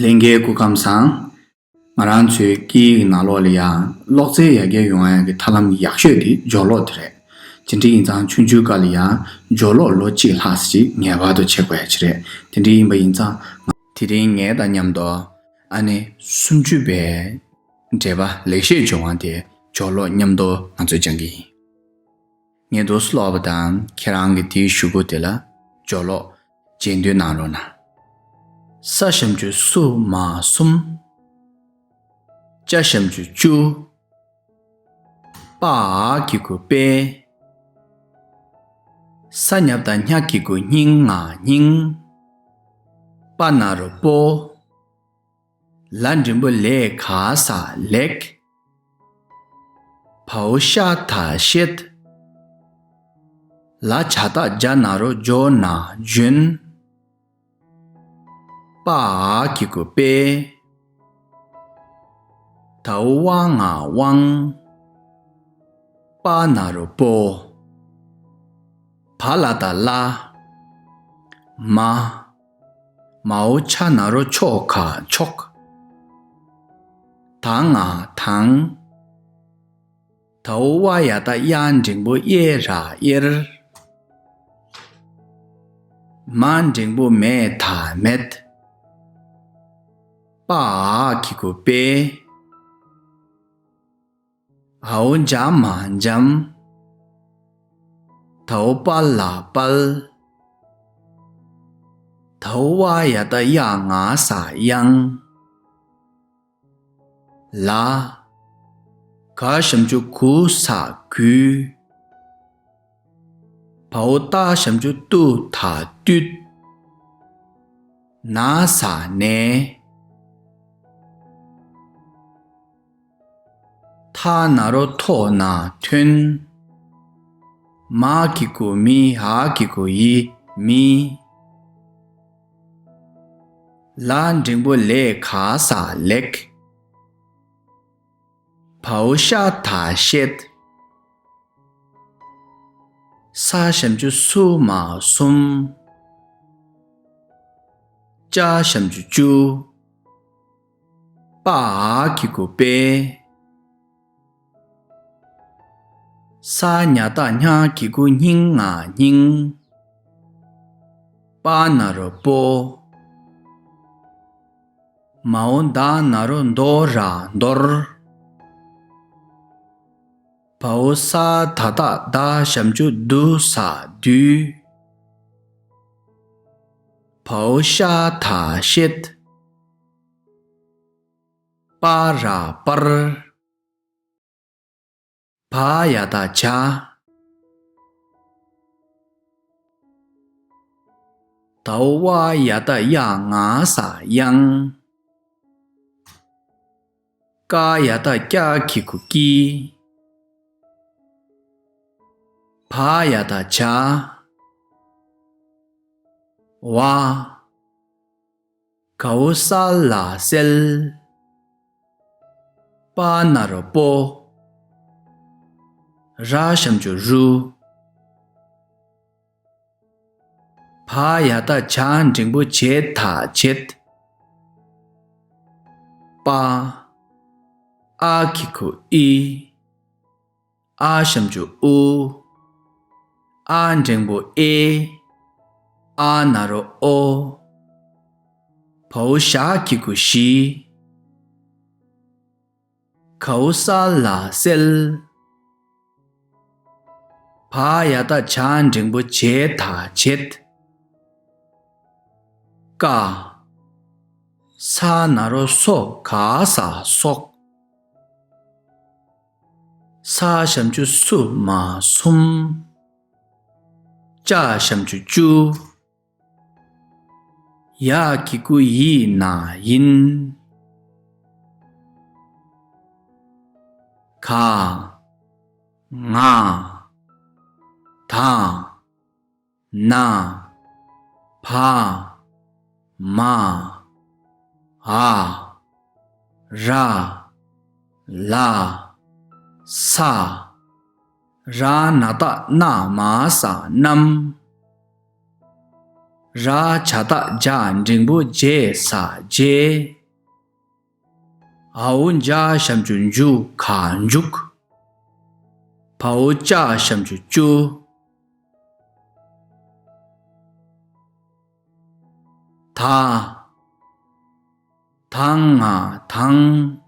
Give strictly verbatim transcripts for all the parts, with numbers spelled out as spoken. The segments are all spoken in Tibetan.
ལྷན་རྒྱས་སྐུ་ཁམས་བཟང་། ང་རང་ཚོའི་སྐད་ཡིག་ནང་ལོགས་ལ་ཡང་ཀློག་རྩལ་ཡར་རྒྱས་ཡོང་ཡག་གི་ཐབས་ལམ་ཡག་ཤོས་དེ་སྦྱོར་ཀློག་དེ་རེད། དེ་འདྲ་ཡིན་ཙང་ཆུང་ཆུང་སྐབས་ལ་ཡང་སྦྱོར་ཀློག་ལོ་གཅིག་ལྷག་ཙམ་ངེས་པར་དུ་བྱེད་དགོས་ཡག་ཅིག་རེད། དེ་འདྲ་ཡིན་པ་ཡིན་ཙང་དེ་རིང་ངས་དང་མཉམ་དུ་ཨ་ནི་སུམ་ཅུ་པའི་འགྲེལ་པ་ལེགས་བཤད་ལྗོན་དབང་དེ་སྦྱོར་ཀློག་མཉམ་དུ་ང་ཚོས་སྦྱང་གི་ཡིན། ངས་འདུག་སེ་ཀློག་པ་དང་ཁྱེད་རང་གིས་དེའི་གཞུག་གུ་དེ་ལ་སྦྱོར་ཀློག་རྗེས་ཟློས་གནང་རོགས་གནང་། ས་ཞབས་ཀྱུ་སུ་མ་གསུམ། ཅ་ཞབས་ཀྱུ་ཅུ། པ་འ་གི་གུ་པེ། ས་ཉ་བཏགས་སྙ་གི་གུ་སྙིང་ང་སྙིང་། པ་ན་རོ་པོ། ལ་འགྲེང་བུ་ལེ་ག་ས་ལེགས། བའོ་ཤ་ད་ཤེད། ལ་ཇ་བཏགས་ཇ་ན་རོ་ཇོ་ན་ལྗོན། པ་འ་གི་གུ་པེ། དའོ་ཝ་ང་དབང་། པ་ན་རོ་པོ། བ་ལ་བཏགས་ལ། མ། མའོ་ཆ་ན་རོ་ཆོ་ག་མཆོག། ད་ང་དང་། དའོ་ཝ་ཡ་བཏགས་ཡ་འགྲེང་བུ་ཨེ་ར་དབྱེར། མ་འགྲེང་བུ་མེ་ད་མེད། པ་འ་གི་གུ་པེ། འའོ་འཇ་མ་འཇམ། དའོ་པ་ལ་དཔལ། དའོ་ཝ་ཡ་བཏགས་ཡ་ང་ས་དབྱངས། ལ། ག་ཞབས་ཀྱུ་གུ་ས་གུས། བའོ་ཏ་ཞབས་ཀྱུ་ཏུ་ད་བཏུད། ན་ས་ནས། ཐ་ན་རོ་ཐོ་ན་ཐོན། མ་གི་གུ་མི་འ་གི་གུ་འི་མི། ལ་འགྲེང་བུ་ལེ་ག་ས་ལེགས། བའོ་ཤ་ད་ཤེད། ས་ཞབས་ཀྱུ་སུ་མ་གསུམ། ཅ་ཞབས་ཀྱུ་ཅུ། པ་འ་གི་གུ་པེ། ས་ཉ་བཏགས་སྙ་གི་གུ་སྙིང་ང་སྙིང་། པ་ན་རོ་པོ། མའོ་ད་ན་རོ་དོ་ར་དོར། བའོ་ས་ད་བཏགས་སྡ་ཞབས་ཀྱུ་སྡུ་ས་སྡུས། བའོ་ཤ་ད་ཤེད། པ་ར་པར། བ་ཡ་བཏགས་བྱ། དའོ་ཝ་ཡ་བཏགས་ཡ་ང་ས་དབྱངས། ཀ་ཡ་བཏགས་ཀྱ་གི་གུ་ཀྱི། བ་ཡ་བཏགས་བྱ། བ། གའོ་ས་ལ་གསལ། པ་ན་རོ་པོ། ར་ཞབས་ཀྱུ་རུ། བ་ཡ་བཏགས་བྱ་འགྲེང་བུ་བྱེ་ད་བྱེད། པ། འ་གི་གུ་འི། འ་ཞབས་ཀྱུ་འུ། འ་འགྲེང་བུ་ཨེ། འ་ན་རོ་འོ། བའོ་ཞ་གི་གུ་ཞི། གའོ་ས་ལ་གསལ། བ་ཡ་བཏགས་བྱ་འགྲེང་བུ་བྱེ་ད་བྱེད། ཀ། ས་ན་རོ་སོ་ག་ས་སོགས། ས་ཞབས་ཀྱུ་སུ་མ་གསུམ། ཅ་ཞབས་ཀྱུ་ཅུ། ཡ་གི་གུ་ཡི་ན་ཡིན། ག། ང་། ད། ན། བ། མ། འ། ར། ལ། ས། ར་ན་བཏགས་རྣ་མ་ས་རྣམས། ར་ཇ་བཏགས་རྒྱ་འགྲེང་བུ་རྗེ་ས་རྗེས། འ་འོག་འཇའ་ཞབས་ཀྱུ་འཇུ་ག་འཇུག་བ་འོག་ཅ་ཞབས་ཀྱུ་བཅུ། ད། ད་ང་དང་།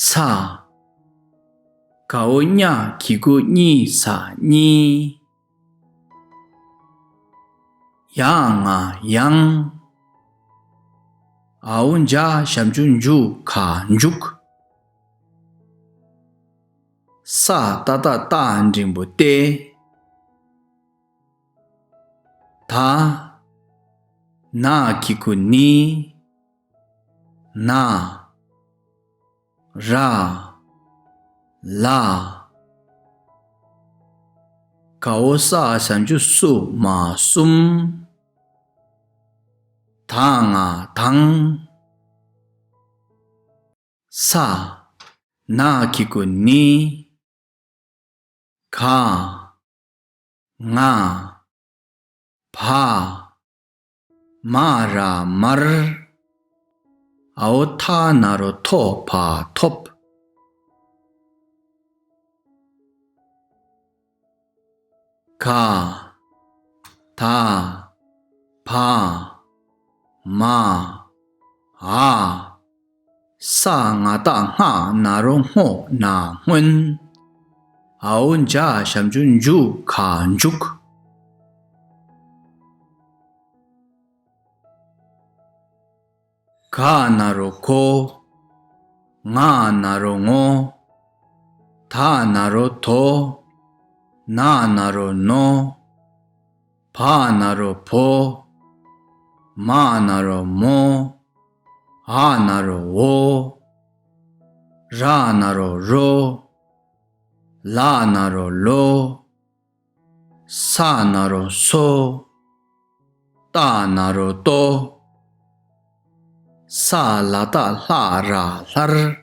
ས། ག་འོག་ཉ་གི་གུ་གཉི་ས་གཉིས། ཡ་ང་ཡང་། འ་འོག་འཇའ་ཞབས་ཀྱུ་འཇུ་ག་འཇུག་ས་ཏ་བཏགས་སྟ་འགྲེང་བུ་སྟེ། ད། ན་གི་གུ་ནི། ན། ར། ལ། ག་འོག་ས་ཞབས་ཀྱུ་སུ་མ་གསུམ། ད་ང་དང་། ས། ན་གི་གུ་ནི། ག། ང་། བ། མ་ར་མར། འ་འོག་ཐ་ན་རོ་ཐོ་བ་ཐོབ། ག། ད། བ། མ། འ། ས་ང་བཏགས་སྔ་ན་རོ་སྔོ་ན་སྔོན། འ་འོག་འཇའ་ཞབས་ཀྱུ་འཇུ་ག་འཇུག་ག་ན་རོ་གོ། ང་ན་རོ་ངོ། ད་ན་རོ་དོ། ན་ན་རོ་ནོ། བ་ན་རོ་བོ། མ་ན་རོ་མོ། འ་ན་རོ་འོ། ར་ན་རོ་རོ། ལ་ན་རོ་ལོ། ས་ན་རོ་སོ། ཏ་ན་རོ་ཏོ། ས་ལ་བཏགས་སླ་ར་སླར།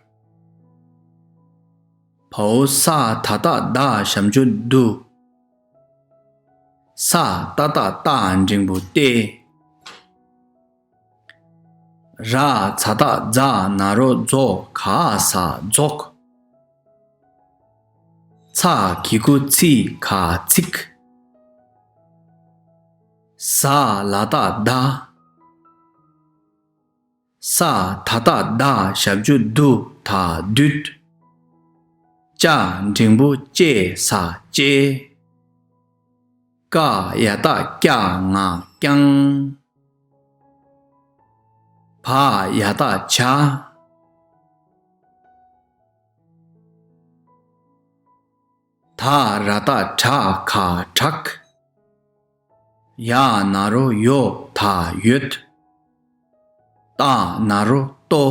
བ་འོག་ས་ད་བཏགས་སྡ་ཞབས་ཀྱུ་སྡུ། ས་ཏ་བཏགས་སྟ་འགྲེང་བུ་སྟེ། ར་ཛ་བཏགས་རྫ་ན་རོ་རྫོ་ག་ས་རྫོགས། ཚ་གི་གུ་ཚི་ག་ཚིག་ཟ་ལ་བཏགས་སྡ། ས་ད་བཏགས་སྡ་ཞབས་ཀྱུ་སྡུ་ད་སྡུད། ཅ་འགྲེང་བུ་ཅེ་ས་ཅེས། ཀ་ཡ་བཏགས་ཀྱ་ང་རྐྱང་། བ་ཡ་བཏགས་བྱ། ད་ར་བཏགས་དྲ་ག་དྲག་ཡ་ན་རོ་ཡོ་ད་ཡོད། ཏ་ན་རོ་ཏོ།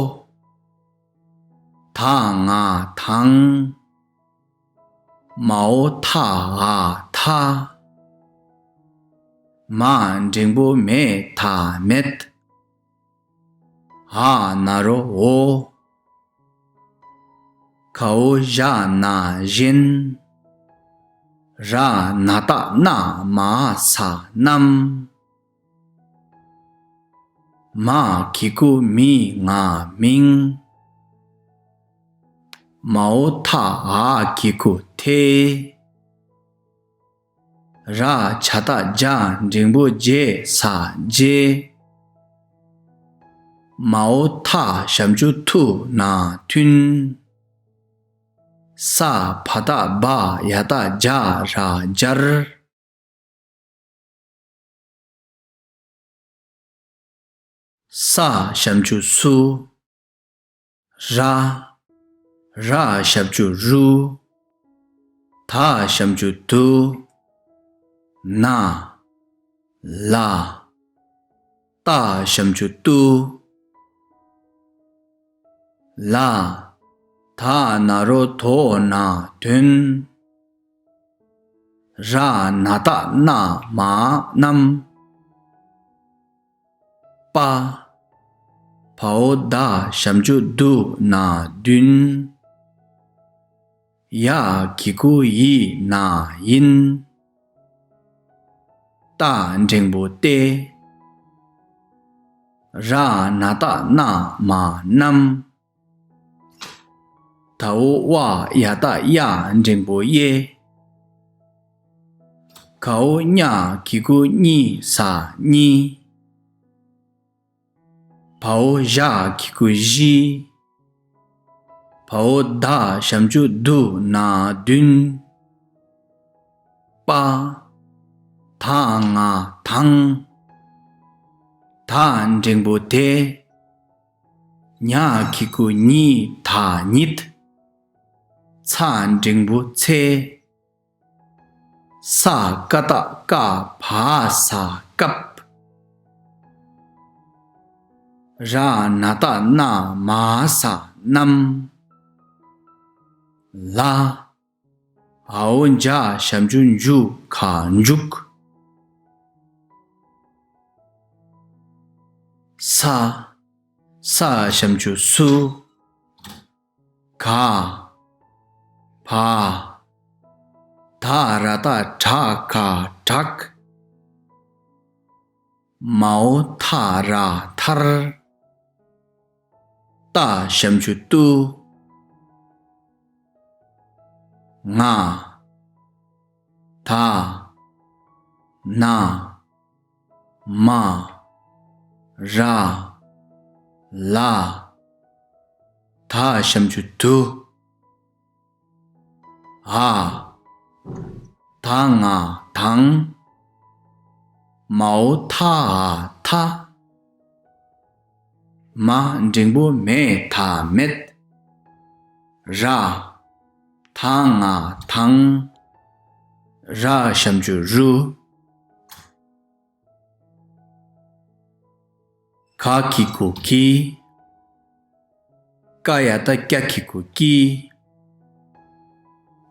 ད་ང་དང་། མ་འོག་ཐ་འ་ཐ། མ་འགྲེང་བུ་མེ་ད་མེད། འ་ན་རོ་འོ། ག་འོག་ཞ་ན་བཞིན། ར་ན་བཏགས་རྣ་མ་ས་རྣམས། མ་གི་གུ་མི་ང་མིང་། མ་འོག་ཐ་འ་གི་གུ་ཐེ། ར་ཇ་བཏགས་རྒྱ་འགྲེང་བུ་རྗེ་ས་རྗེས། མ་འོག་ཐ་ཞབས་ཀྱུ་ཐུ་ན་མཐུན། ས་བ་བཏགས་སྦ་ཡ་བཏགས་སྦྱ་ར་སྦྱར། ས་ཞབས་ཀྱུ་སུ། ར། ར་ཞབས་ཀྱུ་རུ། ད་ཞབས་ཀྱུ་དུ། ན། ལ། ཏ་ཞབས་ཀྱུ་ཏུ། ལ། ད་ན་རོ་དོ་ན་དོན། ར་ན་བཏགས་རྣ་མ་རྣམས། པ། བ་འོག་ད་ཞབས་ཀྱུ་དུ་ན་བདུན། ཡ་གི་གུ་ཡི་ན་ཡིན། ཏ་འགྲེང་བུ་ཏེ། ར་ན་བཏགས་རྣ་མ་རྣམ། ད་འོག་ཝ་ཡ་བཏགས་ཡ་འགྲེང་བུ་ཡེ། ག་འོག་ཉ་གི་གུ་གཉི་ས་གཉིས། བ་འོག་ཞ་གི་གུ་བཞི། བ་འོག་ད་ཞབས་ཀྱུ་དུ་ན་བདུན། པ། ད་ང་དང་། ད་འགྲེང་བུ་དེ། ཉ་གི་གུ་ཉི་ད་ཉིད། ཚ་འགྲེང་བུ་ཚེ། ས་ཀ་བཏགས་སྐ་བ་ས་སྐབས། ར་ན་བཏགས་རྣ་མ་ས་རྣམ། ལ། འ་འོག་འཇའ་ཞབས་ཀྱུ་འཇུ་ག་མཇུག། ས། ས་ཞབས་ཀྱུ་སུ། ག། བ། ད་ར་བཏགས་དྲ་ག་དྲག། མ་འོག་ཐ་ར་ཐར། ཏ་ཞབས་ཀྱུ་ཏུ། ང་། ད། ན། མ། ར། ལ། ད་ཞབས་ཀྱུ་དུ། འ། ད་ང་དང་། མ་འོག་ཐ་འ་ཐ། མ་འགྲེང་བུ་མེ་ད་མེད། ར། ད་ང་དང་། ར་ཞབས་ཀྱུ་རུ། ག་གི་གུ་གི། ཀ་ཡ་བཏགས་ཀྱ་གི་གུ་ཀྱི།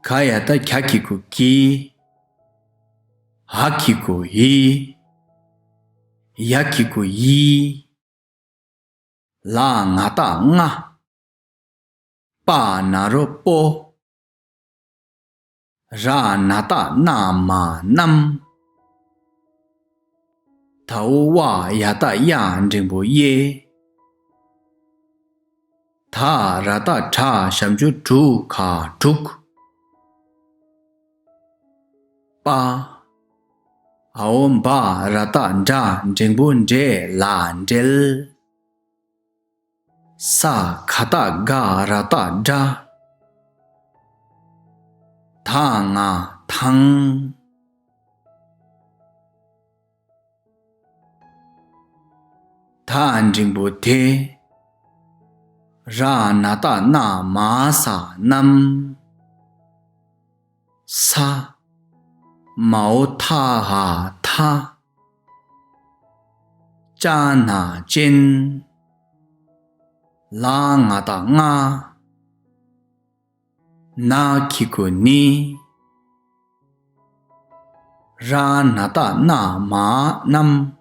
ག་ཡ་བཏགས་གྱ་གི་གུ་གྱི། འ་གི་གུ་འི། ཡ་གི་གུ་ཡི། ལ་ང་བཏགས་ལྔ། པ་ན་རོ་པོ། ར་ན་བཏགས་རྣ་མ་རྣམ། ད་འོག་ཝ་ཡ་བཏགས་ཡ་འགྲེང་བུ་ཡེ། ད་ར་བཏགས་དྲ་ཞབས་ཀྱུ་དྲུ་ག་དྲུག། པ། འ་འོག་བ་ར་བཏགས་བྲ་འགྲེང་བུ་བྲེ་ལ་བྲེལ། ས་ག་བཏགས་སྒ་ར་བཏགས་སྒྲ། ད་ང་དང་། ད་འགྲེང་བུ་དེ། ར་ན་བཏགས་རྣ་མ་ས་རྣམ། ས། མ་འོག་ཐ་འ་ཐ། ཅ་ན་ཅན། ལ་ང་བཏགས་ལྔ། ན་གི་གུ་ནི། ར་ན་བཏགས་རྣ་མ་རྣམ།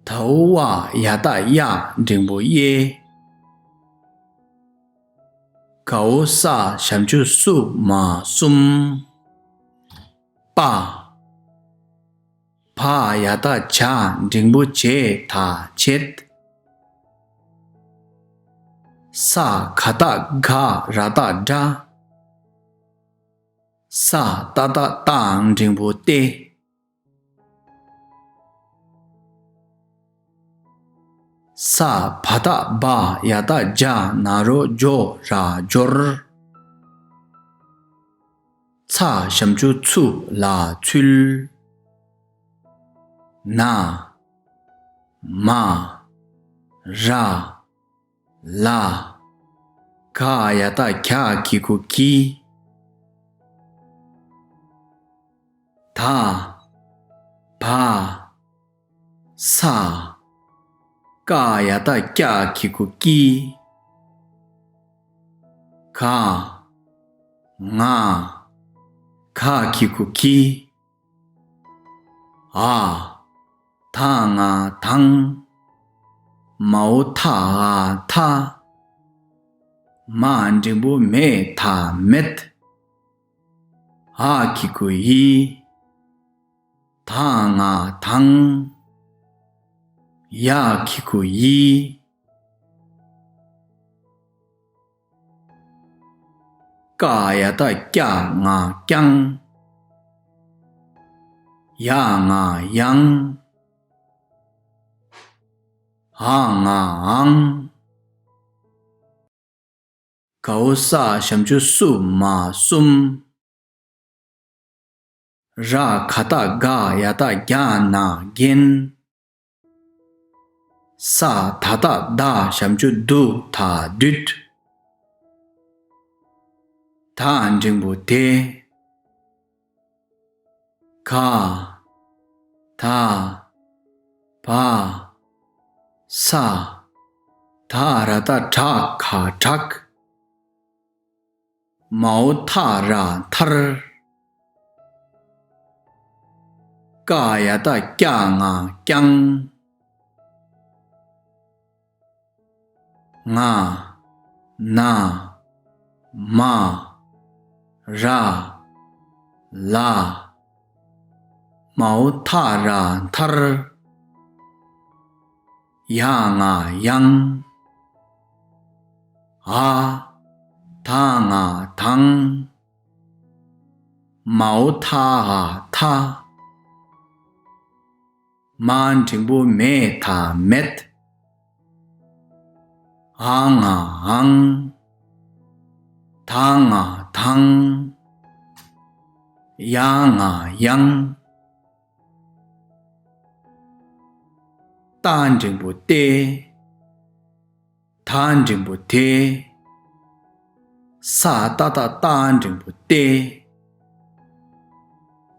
ད་འོག་ཝ་ཡ་བཏགས་ཡ་འགྲེང་བུ་ཡེ། ག་འོག་ས་ཞབས་ཀྱུ་སུ་མ་གསུམ། པ། བ་ཡ་བཏགས་བྱ་འགྲེང་བུ་བྱེ་ད་བྱེད། ས་ག་བཏགས་སྒ་ར་བཏགས་སྒྲ། ས་ཏ་བཏགས་སྟ་འགྲེང་བུ་སྟེ། ས་བ་བཏགས་སྦ་ཡ་བཏགས་སྦྱ་ན་རོ་སྦྱོ་ར་སྦྱོར། ཚ་ཞབས་ཀྱུ་ཚུ་ལ་ཚུལ། ན། མ། ར། ལ། ག་ཡ་བཏགས་གྱ་གི་གུ་གྱི། ད། བ། ས། ཀ་ཡ་བཏགས་ཀྱ་གི་གུ་ཀྱི། ག། ང་། ག་གི་གུ་གི། འ། ད་ང་དང་། མའོ་ཐ་འ་ཐ། མ་འགྲེང་བུ་མེ་ད་མེད། འ་གི་གུ་འི། ད་ང་དང་། ཡ་གི་གུ་ཡི། ཀ་ཡ་བཏགས་ཀྱ་ང་ཀྱང་། ཡ་ང་ཡང་། འ་ང་འང་། གའོ་ས་ཞབས་ཀྱུ་སུ་མ་གསུམ། ར་ག་བཏགས་རྒ་ཡ་བཏགས་རྒྱ་ན་རྒྱན། ས་ད་བཏགས་སྡ་ཞབས་ཀྱུ་སྡུ་ད་སྡུད། ད་འགྲེང་བུ་དེ། ག་ད་བ་ས། ད་ར་བཏགས་དྲ་ག་དྲག། མའོ་ཐ་ར་ཐར། ཀ་ཡ་བཏགས་ཀྱ་ང་ཀྱང་། ང་ན་མ་ར་ལ། མའོ་ཐ་ར་མཐར། ཡ་ང་ཡང་། འ་ད་ང་དང་། མའོ་ཐ་འ་མཐའ། མ་འགྲེང་བུ་མེ་ད་མེད། འ་ང་འང་། ད་ང་དང་། ཡ་ང་ཡང་། ཏ་འགྲེང་བུ་ཏེ། ཐ་འགྲེང་བུ་ཐེ། ས་ཏ་བཏགས་སྟ་འགྲེང་བུ་སྟེ།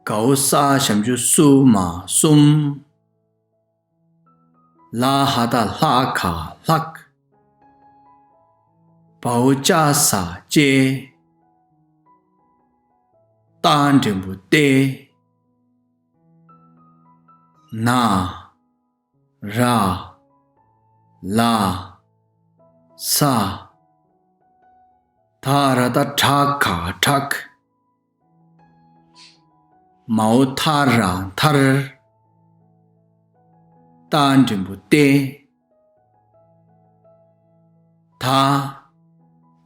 གའོ་ས་ཞབས་ཀྱུ་སུ་མ་གསུམ། ལ་ཧ་བཏགས་ལྷ་ག་ལྷག། བའོ་ཅ་ས་ལྕེ། ཏ་འགྲེང་བུ་ཏེ། ན། ར། ལ། ས། ད་ར་བཏགས་དྲ་ག་དྲག། མའོ་ཐ་ར་མཐར། ཏ་འགྲེང་བུ་ཏེ། ད།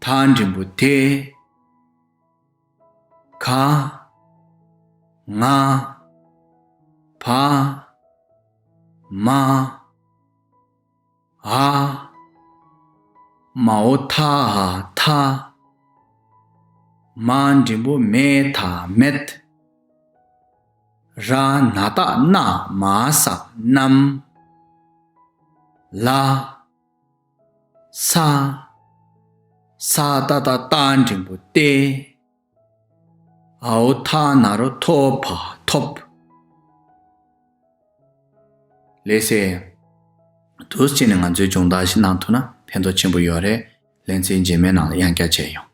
ཐ་འགྲེང་བུ་ཐེ། ག་ང་བ་མ་འ། མའོ་ཐ་འ་མཐའ། མ་འགྲེང་བུ་མེ་ད་མེད། ར་ན་བཏགས་རྣ་མ་ས་རྣམས། ལ། ས། ས་ཏ་བཏགས་སྟ་འགྲེང་བུ་སྟེ། འའོ་ཐ་ན་རོ་ཐོ་བ་ཐོབ། ལགས་སེ། འདུག་སེ་བྱས་ནས་ང་ཚོའི་སྦྱོང་བརྡར་ཞིག་གནང་ཐུབ་ན་ཕན་ཐོགས་ཆེན་པོ་ཡོད་རེད། ལེ་ཚན་རྗེས་མའི་ནང་ལ་ཡང་བསྐྱར་མཇལ་ཡོང་།